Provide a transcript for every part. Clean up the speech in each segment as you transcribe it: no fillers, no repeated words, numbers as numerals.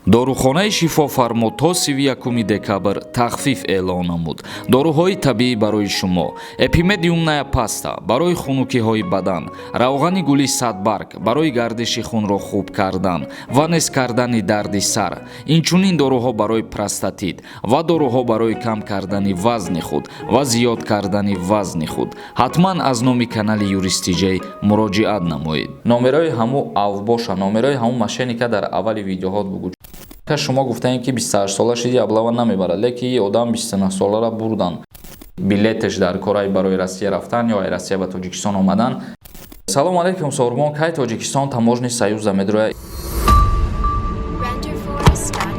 Дорухонаи Шифофармо то 31 декабр тахфиф эълон намуд. Доруҳои табиӣ барои шумо: Эпимедиумная паста барои хунукиҳои бадан, равғани гули садбарг барои гардиши хунро хуб кардан ва нес кардани дарди сар, инчунин доруҳо барои простатит ва доруҳо барои кам кардани вазни худ ва зиёд кардани вазни худ. Ҳатман аз номи канали Юристиҷей муроҷиат намоед. Номерои ҳаму авбоша, номерои ҳаму мошенника дар аввали видеоҳо бугӯ. Шумо гуфтаем, ки 28 сола шиди, облава намебарад, лекин и одам 29 солара бурдан, билетеш дар кораи барои Россия рафтан ё Россия ба Тоҷикистон омадан. Салому алайкум, Сорбон. Кай Тоҷикистон Таможенный союза медрояд? Renderforest.com.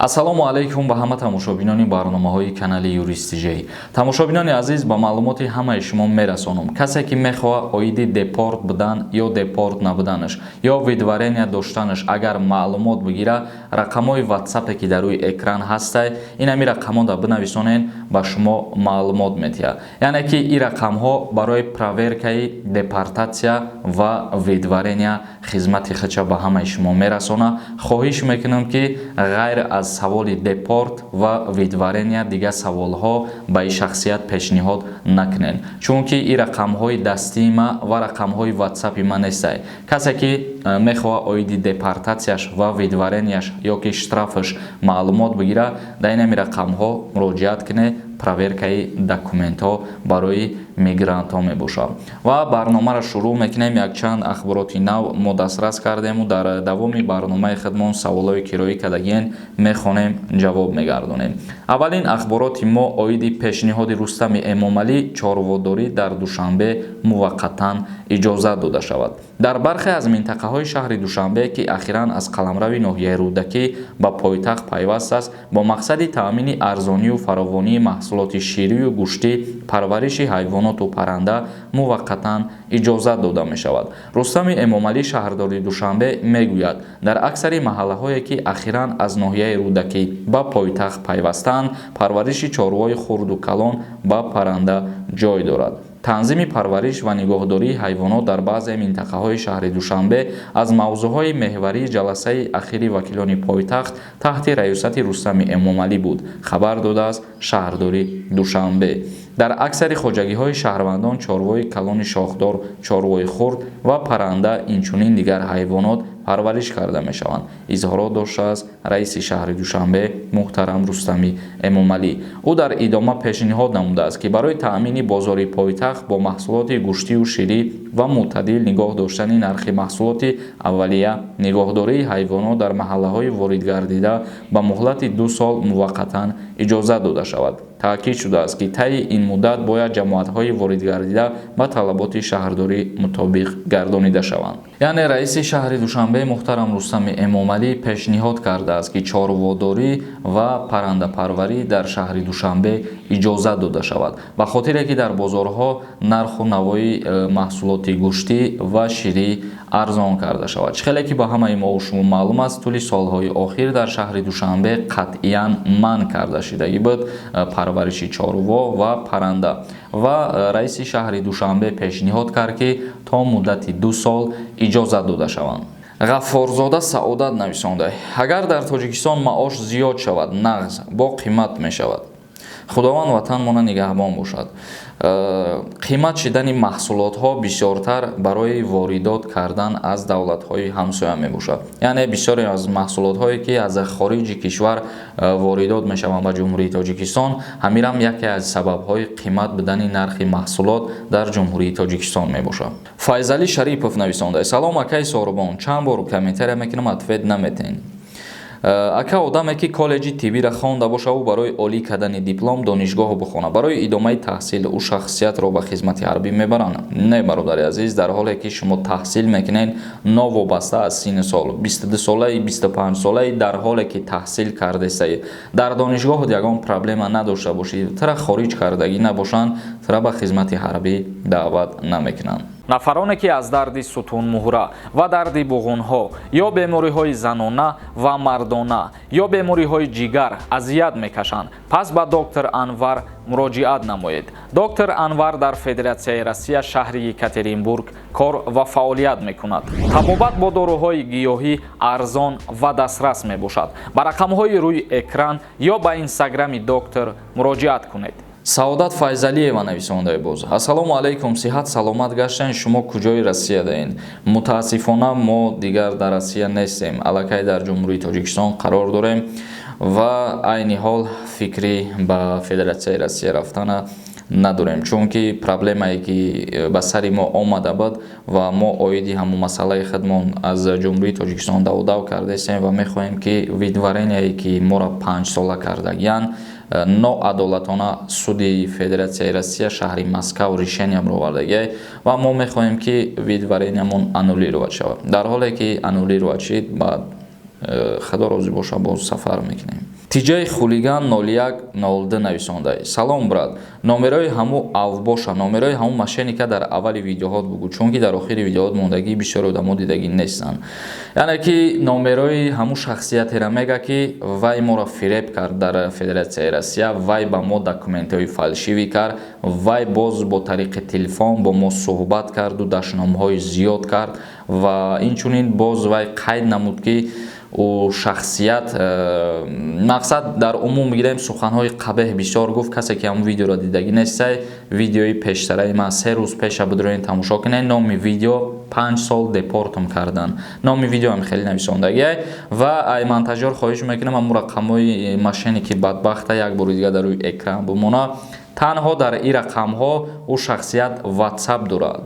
Ассалому алайкум ба ҳама тамошобинони барномаҳои канали Юристиҷей. Тамошобинони азиз, ба маълумоти ҳамаи шумо мерасонам: касе ки мехоҳад оиди депорт будан ё депорт набуданаш ё выдворения доштанаш агар маълумот бигира, рақамҳои ватсапе ки дар рӯи экран ҳастай, ин ҳами рақамҳода бинависонед, ба шумо маълумот медиҳад. Яъне ки ин рақамҳо барои проверкаи депортатсия ва выдворения хизмати худша ба ҳамаи шумо мерасонад. Хоҳиш мекунам, ки ғайр аз саволи депорт ва выдворения дигар саволҳо ба ин шахсият пешниҳод накунед, чунки ин рақамҳои дастии ма ва рақамҳои ватсапи ма нестай. Касе ки мехоҳад оиди депортатсияш ва выдворенияш ё ки штрафаш маълумот бигира, дар ин ҳами рақамҳо муроҷиат кунед. Проверкаи документҳо барои мигрантҳо мебошад. Ва барномаро шурӯъ мекунем. Якчанд ахбороти нав мо дастрас кардему дар давоми барномаи худмон саволҳои кироӣ кардагиен мехонем, ҷавоб мегардонем. Аввалин ахбороти мо оиди пешниҳоди Рустами Эмомалӣ: чорводорӣ дар Душанбе муваққатан иҷозат дода шавад. Дар бархе аз минтақаҳои шаҳри Душанбе, ки ахиран аз қаламрави ноҳияи Рӯдакӣ ба пойтахт пайваст аст, бо мақсади таъмини арзонию фаровонии маҳсулоти ширию гӯштӣ, парвариши ҳайвоноту парранда муваққатан иҷозат дода мешавад. Рустами Эмомалӣ, шаҳрдори Душанбе, мегӯяд, дар аксари маҳаллаҳое, ки ахиран аз ноҳияи Рӯдакӣ ба пойтахт пайвастаанд, парвариши чорвои хурду калон ба парранда ҷой дорад. Танзими парвариш ва нигоҳдории ҳайвонот дар баъзе минтақаҳои шаҳри Душанбе аз мавзӯъҳои меҳварии ҷаласаи ахири вакилони пойтахт таҳти раёсати Рустами Эмомалӣ буд, хабар додааст шаҳрдори Душанбе. Дар аксари хоҷагиҳои шаҳрвандон чорвои калони шохдор, чорвои хурд ва парранда, инчунин дигар ҳайвонот парвариш карда мешаванд, изҳорот доштааст раиси шаҳри Душанбе муҳтарам Рустами Эмомалӣ. Ӯ дар идома пешниҳод намудааст, ки барои таъмини бозори пойтахт бо маҳсулоти гӯштию ширӣ ва мӯътадил нигоҳ доштани нархи маҳсулоти аввалия, нигоҳдории ҳайвонот дар маҳаллаҳои воридгардида ба муҳлати 2 сол муваққатан иҷозат дода шавад. Таъкид шудааст, ки таи ин муддат бояд ҷамоатҳои воридгардида ба талаботи шаҳрдорӣ мутобиқ гардонида шаванд. Яъне раиси шаҳри Душанбе муҳтарам Рустами Эмомалӣ пешниҳод кардааст, ки чорводорӣ ва паррандапарварӣ дар шаҳри Душанбе иҷозат дода шавад, ба хотире ки дар бозорҳо нарху навои маҳсулоти гӯштӣ ва ширӣ арзон карда шавад. Чӣ хеле ки ба ҳамаи мову шумо маълум аст, тӯли солҳои охир дар шаҳри Душанбе қатъиян манъ карда шидагӣ буд парвариши чорво ва парранда ва раиси шаҳри Душанбе пешниҳод кард, ки то муддати 2 сол иҷозат дода шаванд. Ғаффорзода Саодат нависонда: агар дар Тоҷикистон маош зиёд шавад, нағз, бо қимат мешавад. Худованд ватанмона нигаҳбон бошад. Қимат шидани маҳсулотҳо бисёртар барои воридот кардан аз давлатҳои ҳамсоя мебошад. Яъне бисёре аз маҳсулотҳое, ки аз хориҷи кишвар воридот мешаванд ба Ҷумҳурии Тоҷикистон, ҳаминам яке аз сабабҳои қимат будани нархи маҳсулот дар Ҷумҳурии Тоҷикистон мебошад. Файзалӣ Шарипов нависонда: салом, акаи Соҳрубон, чанд бор комментария мекунам, ответ наметен. Ака, одаме ки коллеҷи тиббиро хонда боша, ӯ барои олӣ кардани диплом донишгоҳ бихона, барои идомаи таҳсил ӯ шахсиятро ба хизмати ҳарбӣ мебаранд? Не, бародари азиз, дар ҳоле ки шумо таҳсил мекунед, новобаста аз синну сол, 22-солаи, 25-солаи, дар ҳоле ки таҳсил кардесаи, дар донишгоҳ ягон проблема надошта бошӣ, тара хориҷ кардагӣ набошанд, тара ба хизмати ҳарбӣ даъват намекунанд. Нафароне, ки аз дарди сутунмуҳра ва дарди буғунҳо ё бемориҳои занона ва мардона ё бемориҳои ҷигар азият мекашанд, пас ба доктор Анвар муроҷиат намоед. Доктор Анвар дар Федератсияи Россия, шаҳри Екатеринбург кор ва фаъолият мекунад. Табобат бо доруҳои гиёҳӣ арзон ва дастрас мебошад. Ба рақамҳои рӯи экран ё ба инстаграми доктор муроҷиат кунед. Саодат Файзалиева нависондаи боз: «Ассалому алайкум, сиҳат саломат гаштен? Шумо куҷои Россиядаен?» Мутаассифона, мо дигар дар Россия нестем, аллакай дар Ҷумҳурии Тоҷикистон қарор дорем ва айни ҳол фикрӣ ба Федератсияи Россия рафтана надорем, чунки проблемае, ки ба сари мо омада буд, ва мо оиди ҳамун масъалаи худмон аз Ҷумҳурии Тоҷикистон даводав кардаистем ва мехоҳем, ки выдворение е, ки моро 5 сола кардагиянд ноадолатона, суди Федератсияи Россия, шаҳри Москав решения баровардагиай ва мо мехоҳем, ки выдворение мон аннулировать шавад. Дар ҳоле ки аннулировать шид, баъд, Худо розӣ боша, боз сафар мекунем. Тиҷаи хулиган 0102 нависондай: «Салом, брат, номерои ҳаму авбоша, номерои ҳаму мошенника дар аввали видеоҳот бугӯ, чунки дар охири видеоҳот мондагӣ, бисёри одамо дидагӣ нестанд». Яъне ки номерои ҳаму шахсиятеро мега, ки вай моро фиреб кард дар Федератсияи Россия, вай ба мо документҳои фальшивый кард, вай боз бо тариқи телефон бо мо суҳбат карду дашномҳои зиёд кард ва инчунин боз вай қайд намуд, ки ӯ шахсият мақсад дар умум мегирем, суханҳои қабеҳ бисёр гуфт. Касе ки ҳамун видеоро дидагӣ нестай, видеои пештараи ман 3 рӯз пеша бидроен, тамошо кунед. Номи видео «5 сол депортум кардан», номи видеоам хеле нависондагиай. Ва ай монтажёр хоҳиш мекунам, ҳамун рақамҳои мошенники бадбахта як бори дига дар рӯи экран бимона. Танҳо дар ин рақамҳо ӯ шахсият ватсап дорад,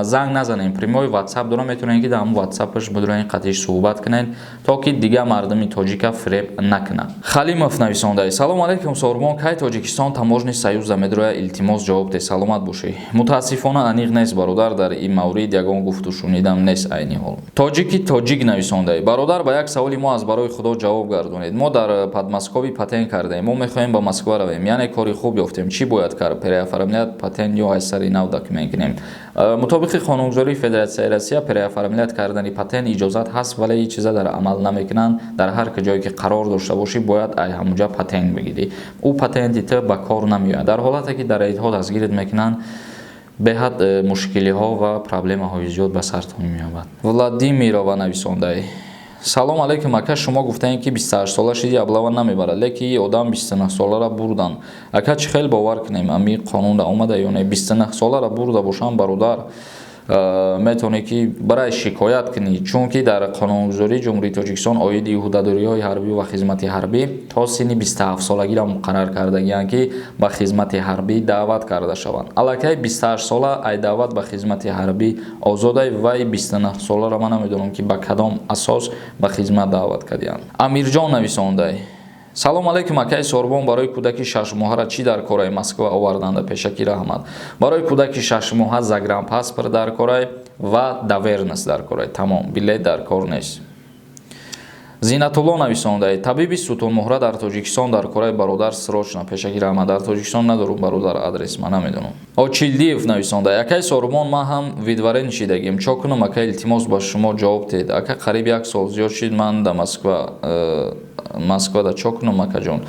занг назанем, прямой ватсап дора, метавонед, ки дар ҳамун ватсапаш бидроен, қатиш суҳбат кунед, то ки дигар мардуми тоҷика фиреб накунад. Халимов нависонда: «Салому алайкум, Сорбон, кай Тоҷикистон Таможенный союза медрояд? Илтимос, ҷавоб де. Саломат бошӣ». Мутаассифона, аниқ нест, бародар, дар ин маврид ягон гуфту шунидам нест айни ҳол. Тоҷики тоҷик нависонда: «Бародар, ба як саволи мо аз барои Худо ҷавоб гардонед. Мо дар Подмосковье патент кардаем, мо мехоҳем ба Москва равем, яъне кори хуб ёфтем. Чӣ бояд кард? Переоформлять патент ё аз сари нав документ кунем?» Мутобиқи қонунгузории Федератсияи Россия, переоформлять кардани патент иҷозат ҳаст, вале ҳеҷ чиза дар амал намекунанд. Дар ҳар ҷое ки қарор дошта бошӣ, бояд ай ҳамунҷа патент бигирӣ. Ӯ патенти ту ба кор намеояд. Дар ҳолате ки дар рейдҳо дастгирит мекунанд, беҳад мушкилиҳо ва проблемаҳои зиёд ба сартон меёбад. Владимирова нависондаи: «Салом алейкум, ака, шумо гуфтаем, ки 28 сола шиди, облава намебарад, лекин и одам 29 солара бурдан. Ака, чӣ хел бовар кунем, ами қонунда омада ё не? 29 солара бурда бошам, бародар, метавонӣ, ки барай шикоят кунӣ, чунки дар қонунгузории Ҷумҳурии Тоҷикистон оиди ӯҳдадориҳои ҳарбӣ ва хизмати ҳарбӣ то синни 27 солагиро муқаррар кардагианд, ки ба хизмати ҳарбӣ даъват карда шаванд. Аллакай 28 сола ай даъват ба хизмати ҳарбӣ озодай. Вай 29 соларо ман намедонам, ки ба кадом асос ба хизмат даъват кардианд». Амирҷон нависондай: «Салом алейкум, акаи Сорбон, барои кӯдаки 6 моҳара чӣ дар кораи Москва оварданда? Пешакӣ раҳмат». Барои кӯдаки 6 моҳа загранпаспорт дар корай ва доверенность дар корай, тамом, билет дар кор нест. Зинатулло нависондай: «Табиби сутунмуҳра дар Тоҷикистон дар кораи, бародар, срочно, пешакӣ раҳмат». Дар Тоҷикистон надорум, бародар, адрес ман намедонам. Очилдиев нависондай: «Акаи Сорбон, ман ҳам выдворение шидагим, чо кунам, ака? Илтимос, ба шумо ҷавоб диҳед, ака. Қариб як сол зиёд шид, ман да Москва, Москвада чо кунам, акаҷон?»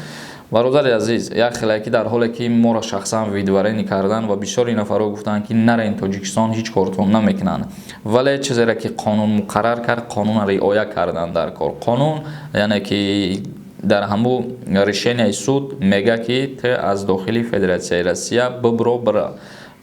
Бародари азиз, як хеле ки дар ҳоле ки моро шахсан выдворение кардан ва бисёри нафарҳо гуфтанд, ки нарен Тоҷикистон, ҳеҷ кортон намекунанд, вале чизере ки қонун муқаррар кард, қонунро риоя кардан дар кор. Қонун, яъне ки дар ҳамун решения и суд мега, ки ту аз дохили Федератсияи Россия бибро, бира,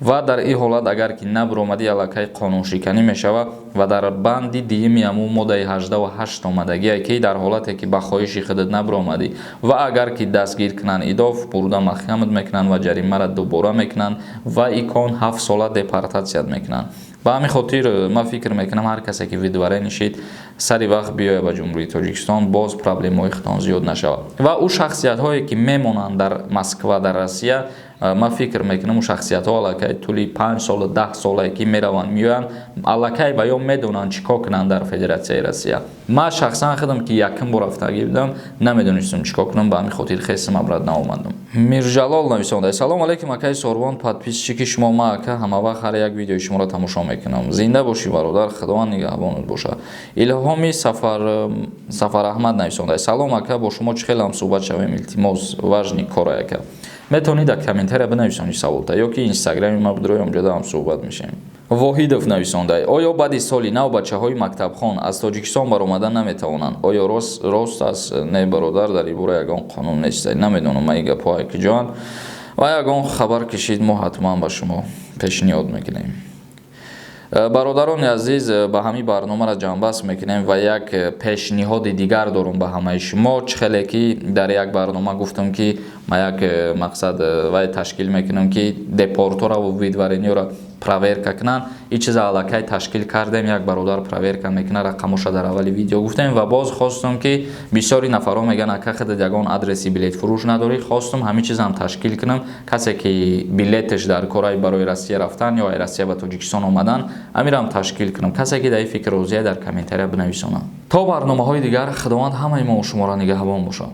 ва дар ин ҳолат агар ки набиромадӣ, аллакай қонуншиканӣ мешавад. Ва дар банди дуюми ҳамун моддаи 88 омадагие, ки дар ҳолате ки ба хоҳиши худат набиромадӣ ва агар ки дастгир кунанд, идоф бурда маҳкамат мекунанд ва ҷаримаро дубора мекунанд ва икон 7 сола депортатсият мекунанд. Ба ҳамин хотир ман фикр мекунам, ҳар касе ки выдворение шид, сари вақт биёяд ба Ҷумҳурии Тоҷикистон, боз проблемаҳои худтон зиёд нашавад. Ва ӯ шахсиятҳое ки мемонанд дар Москва, дар Россия. Ман фикр мекунам, шахсиятҳо аллакай тӯли 5 сола, 10 солае ки мераванд, меоянд, аллакай ба ё медонанд, чӣ кор кунанд дар Федератсияи Россия. Ман шахсан худам, ки якум бор рафтагӣ будам, намедонистам, чӣ кор кунам. Ба ҳамин хотир хестам, обратно наомадам. Мирҷалол нависонда: «Салому алейкум, акаи Сорбон, подписчики шумо ма, ака, ҳамавақт ҳар як видеои шуморо тамошо мекунам. Зинда бошӣ, бародар, Худованд нигаҳбонат бошад». Илҳоми Сафараҳмад нависонда: «Салом, ака, бо шумо чӣ хел ҳамсӯҳбат шавем? Илтимос, важный кора, ака». Метавонӣ дар комментария бинависонӣ саволта ё ки инстаграми ма бидрои, онҷода ҳамсӯҳбат мешавем. Воҳидов нависонда: «Оё баъди соли нав бачаҳои мактабхон аз Тоҷикистон баромада наметавонанд? Оё рост аст?» Не, бародар, дар ин бора ягон қонун нест. Намедонам, ма ин гапҳо киҷоанд ва ягон хабар кишид, мо ҳатман ба шумо пешниҳод мекунем. Бародарони азиз, ба ҳамин барномаро ҷамъбаст мекунем ва як пешниҳоди дигар дорум ба ҳамаи шумо. Чӣ хеле ки дар як барнома гуфтам, ки ма як мақсад вай ташкил мекунам, ки депортҳоро, выдворениёро проверка кунанд. Ин чиза аллакай ташкил кардем, як бародар проверка мекунад, рақамоша дар аввали видео гуфтем. Ва боз хостум, ки бисёри нафарҳо мегӯянд: «Ака, худат ягон адреси билетфурӯш надорӣ?» Хостум ҳамин чизам ташкил кунам, касе ки билеташ дар кораи барои Россия рафтан ё Россия ба Тоҷикистон омадан, ҳамирам ташкил кунам. Касе ки дар ин фикр розия, дар комментария бинависонад. То барномаҳои дигар, Худованд ҳамаи мо шуморо нигаҳбон бошад.